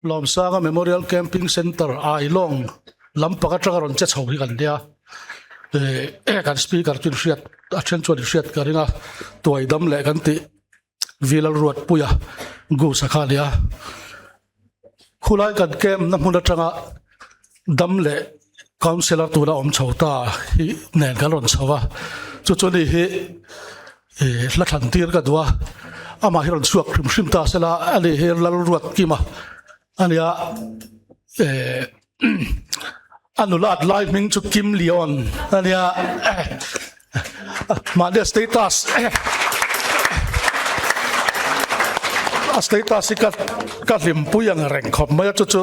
Lawmsanga Memorial Camping Centre Ailawng lampang atanga rawn che chho hi kan nia. Eh kan speaker chu inhriat a then chuan inhriat ka ring a, tuai dam leh kan tih Vilal Ruatpuia Goose a kha a nia. Khulai kan camp na hmun atanga dam leh councillor tuna awm chho ta hi nen kan rawn chho a, chu chu ni hi eh hla thlan tir ka duh a, amah hi rawn chhuak hrim hrim ta sela a ni hi Lalruatkima a nia eh a nulat lai hming chu Kim Leon a nia mahni a status a status hi ka ka hlimpui ang reng khawp mai a chu chu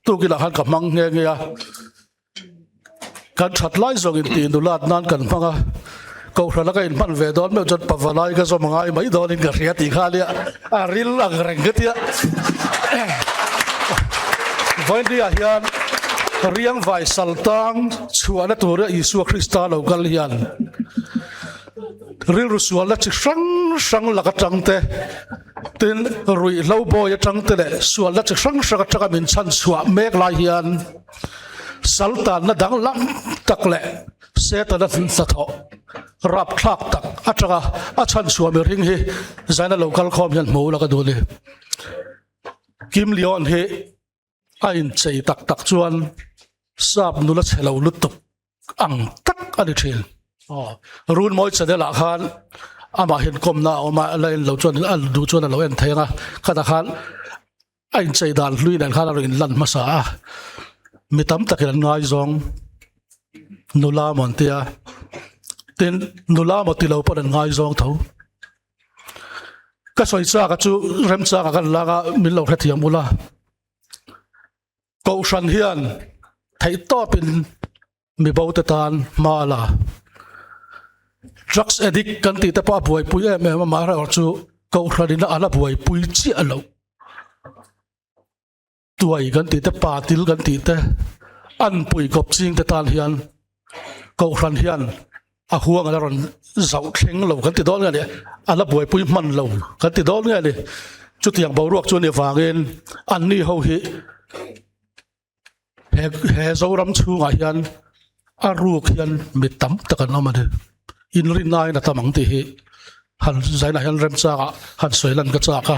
tukinah khan ka hmang nghe nghe a kan that lai zawng in tih nulat nan kan hmang a kohhran a ka inhman ve dawn meuh chuan pavalai ka zawm angai mai dawnin ka hria tih kha nia a ril ang reng ka tia vawinia hian riang vai saltang chhuahna tura Isua Krista lo kal hian rilru sualna chi hrang hrang lak atang te tin ruihhlo bawi atang te leh sualna chi hrang hrang atanga min chhan chhuah mek lai hian saltanna danglam tak leh Setana hnathawh rapthlak tak atanga a chhan chhuah mihring hi zaina lo kal khawm hian hmu la ka duh a ni. Kim Leon hi a inchei tak tak chuan sap nula chhe lo lutuk ang tak a ni thin. Aw, Runmawi channel ah khan amah hian kawmna a awm a, la en lo chuan a duh chuan a lo en thei ang a, khatah khan a inchei dan hlui nen khan a rawn inlan hmasa a, mi tam takin an ngaizawng nula maw an tia, tin nula maw tilo pawn an ngaizawng tho. Ka sawi chak a chu remchang a kan lak a min lo hrethiam ula, Kohhran hian theihtawpin mi bo te tan hma a la. Drugs addict kan tih te pawh a buaipui em em a, amaherawhchu Kohhran in a la buaipui chiah loh. Tuai kan tih te, pa til kan tih te, an pui kawp ching te tan hian Kohhran hian a huang a la rawn zauh thleng lo kan ti dawn nge ni, a la buaipui hman lo kan ti dawn nge ni. Chutiang boruak chu a nih vangin anni ho hi he he Zoram chhungah hian a ruk hian mi tam tak an awm a ni. Inrinnain a tam ang tih hi han zainah hian remchangah han sawi lan ka chak a.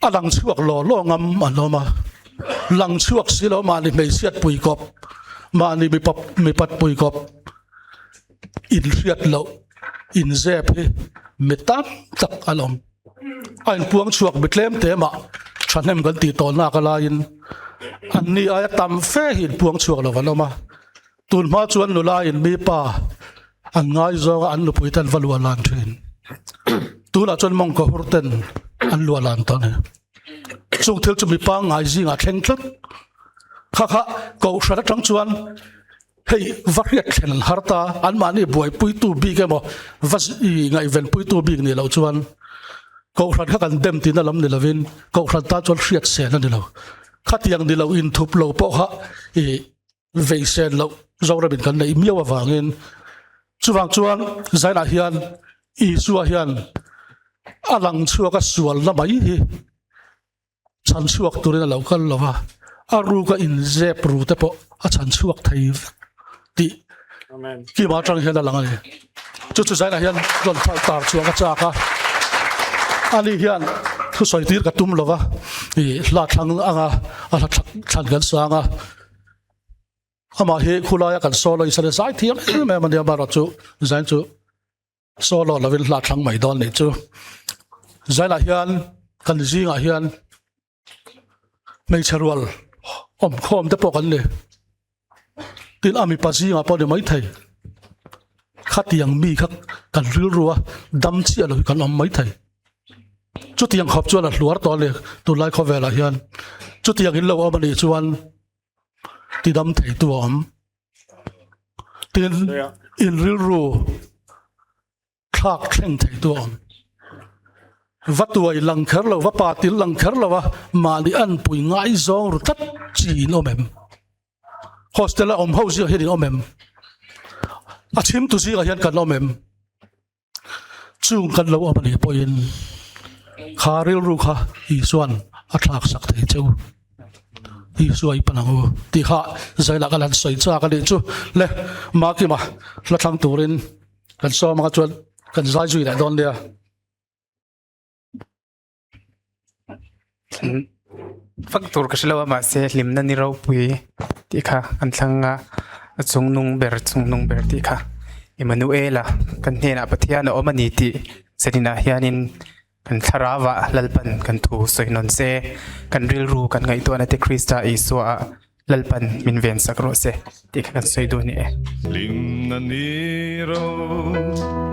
A lang chhuak law law ngam an awm a, lang chhuak si lo mahni hmeichhiat pui kawp, mahni mipa mipat pui kawp inhriat loh inzep hi mi tam tak an awm. A inpuang chhuak mi tlem te mah thahnem kan tih tawh nak alaiin anni aia tam fe hi inpuang chhuak lo an awm a, tunhma chuan nula in mipa an ngaizawng a an nupui ten va luah lan thin. Tunah chuan mawngkaw hur ten an luah lan tawh a ni. Chung thil chu mi pangngai zingah thleng tlat. Kha kha kohhran atang chuan hei va hriat thlen an har ta, anmahni buaipuitu bik emaw va ngaihvenpuitu bik nih loh chuan kohhran kha kan dem tihna lam ni lovin kohhran tan chuan hriat sen a ni lo. Khatiang ni lo inthup lo pawh kha ih Veisen loh Zoramin kan neih miau avangin chuvang chuan zainah hian Isua hian a lang chhuak a sualna mai hi chhan chhuak turin a lo kal lo va, a ruka inzep ru te pawh a chhan chhuak thei vek tih kima atang hian a lang a ni. Chu chu zainah hian rawn thal tar chhuak a chak a, ani hian thusawi tir ka tum lo va, ih hla thlang anga a hla thlan kan sang a. Amah hi khulaia kan solo in sale zai thiam em em ania barawh chu zain chu solo lovin hla thlang mai dawn nih chu. Zainah hian kan zingah hian hmeichhe rual awmkhawm te pawh kan ni. Tin a mipa zingah pawh ni maithei. Khatiang mi kha kan rilru a dam chiah lo hi kan awm maithei. Chutiang khawp chuan a hluar tawh a ni tunlai khawvelah hian. Chutiang in lo awm a nih chuan tidam theitu a awm. Tin, in rilru thlak thleng theitu a awm. Va tuai lang kher lo, va pa til lang kher lo a, mahni anpui ngaizawng ru tlat chi in awm em? Hostel a awm ho zingah hian in awm em? A chhimtu zingah hian kan awm em? Chung kan lo awm a nih pawhin kha rilru kha Isua'n A thlak sak thei cheu. Isua i pan ang u tih kha zailah ka lan sawi chak a nih chu. Le Makima hla thlang turin kan sawm anga chuan kan zai zui leh dawn nia. Fak tur ka hre lo a mahse hlimna ni ropui tih kha an thlang a a chungnung ber chungnung ber tih kha Emmanuela kan hnenah Pathian a awm a ni tih zaninah hianin kan thlarauah Lalpan kan thu sawi nawn se kan rilru kan ngaihtuahna te Krista Isua ah Lalpan min ven sak rawh se tih kha kan sawi duh a ni e. Hlimna ni ropui.